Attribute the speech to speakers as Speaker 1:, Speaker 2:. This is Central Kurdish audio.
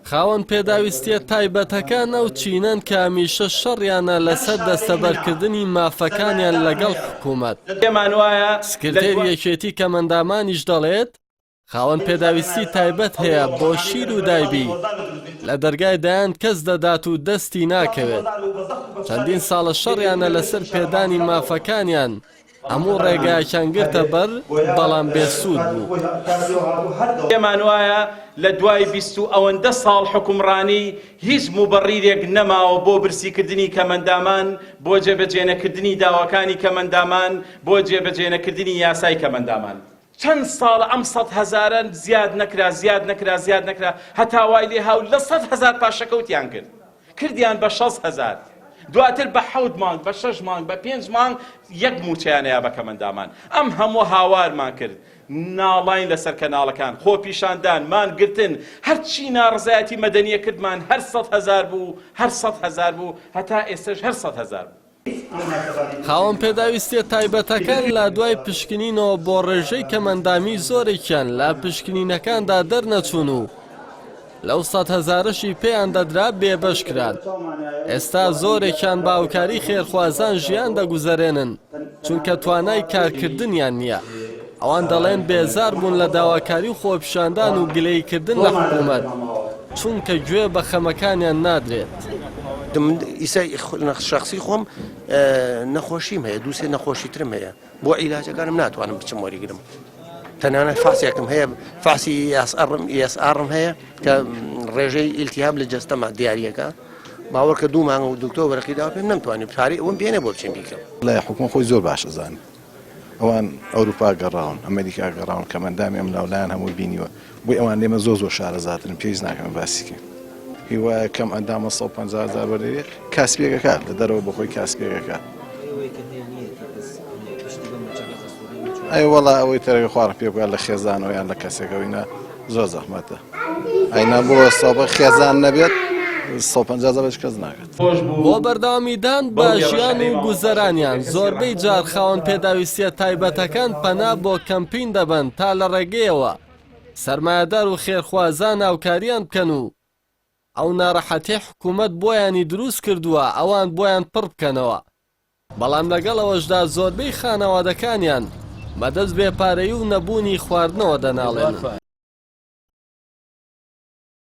Speaker 1: خاوەن پێداویستییە تایبەتەکان ئەو چینەن کە هەمیشە شەڕیانە لەسەر دەستەبەرکردنی مافەکانیان لەگەڵ حکوومەت. سکرتێری یەکێتی کەمئەندامانیش دەڵێت، خاوەن پێداویستی تایبەت هەیە بۆ شیر و دایبی لە دەرگای دەیان کەس دەدات و دەستی ناکەوێت. چەندین ساڵە شەڕیانە لەسەر پێدانی مافەکانیان، هەموو ڕێگایەکیان گرتە بەر بەڵام بێ سوود بوو.
Speaker 2: پێمان وایە لە دوای 20 و ئەوەندە ساڵ حوکمڕانی هیچ موبەڕیرێک نەماوە بۆ برسیکردنی کەمئەندامان، بۆ جێبەجێنەکردنی داواکانی کەمئەندامان، بۆ جێبەجێنەکردنی یاسای کەمئەندامان. چەند ساڵە ئەم سەد هەزارە زیاد نەکرا، زیاد نەکرا، زیاد نەکرا، هەتا وای لێها و لە 100,000 پاشەکەوتیان کرد. کردیان بە 60,000. دواتر بە حەوت مانگ، بە شەش مانگ، بە پێنج مانگ یەک مووچەیان ئەیا بە کەمئەندامان. ئەم هەموو هاوارمان کرد، ناڵاین لەسەر کەناڵەکان، خۆپیشاندان، مانگرتن، هەرچی ناڕەزایەتی مەدەنییە کردمان هەر 100,000 بوو، هەر 100,000 بوو، هەتا ئێستەش هەر 100,000 بوو.
Speaker 1: خاوەن پێداویستییە تایبەتەکان لە دوای پشکنینەوە بۆ ڕێژەی کەمئەندامی زۆرێکیان لە پشکنینەکاندا دەرنەچوون و لەو سەد هەزارەشی پێیان دەدرا بێبەش کران. ئێستا زۆرێکیان بە هاوکاری خێرخوازان ژیان دەگوزەرێنن چونکە توانای کارکردنیان نییە. ئەوان دەڵێن بێزار بوون لە داواکاری و خۆپیشاندان و گلەییکردن لە حکوومەت، چونکە گوێ بە خەمەکانیان نادرێت.
Speaker 3: من ئیسا شەخسی خۆم نەخۆشیم هەیە دووسێ نەخۆشی ترم هەیە بۆ عیلاجەکانم ناتوانم بچم وەریگرم تەنانەت فاسێکم هەیە فاسی ئێسئڕم ئێسئڕم هەیە کە ڕێژەی ئیلتیهاب لە جەستەما دیارەکە باوەڕکە دوو مانگ و دکتۆر وەرەقی داوا پێم نەمتوانی پارەی ئەوەم پێ نەبووە بچم بیکەم.
Speaker 4: لای حکومە خۆی زۆر باش ئەزانێ ئەوان ئەوروپا گەڕاون ئەمریکا گەڕاون کەمئەندامی ئەم لاولایان هەمووی بینیوە بۆی ئەوان لێمە زۆر زۆر شارەزاترن پێویست ناکەم باسی کەین هی وایە کەم ئەندامە 150 هەزار وەردەگرێ کاسپیەک ئەکات لە دەرەوە بۆ خۆی کاسپیەک ئەکات ئەی وەڵا ئەوەی تەرەکە خوارە پێ بگات لە خێزانەوە یان لە کەسێکەوە ئینا زۆر زەحمەتە ئەینا بۆ سەبە خێزان نەبێت 150 هەزار هیچ کەس ناکات.
Speaker 1: بۆ بەردەوامیدان بە ژیان و گوزەرانیان زۆربەی جار خاوەن پێداویستییە تایبەتەکان پەنا بۆ کەمپین دەبەن تا لە ڕێگەیەوە سەرمایەدار و خێرخوازان هاوکاریان بکەن و ئەو ناڕەحەتیەی حکوومەت بۆیانی دروست کردووە ئەوان بۆیان پڕ بکەنەوە بەڵام لەگەڵ ئەوەشدا زۆربەی خانەوادەکانیان بەدەست بێ پارەیی و نەبوونی خواردنەوە دەناڵێنن.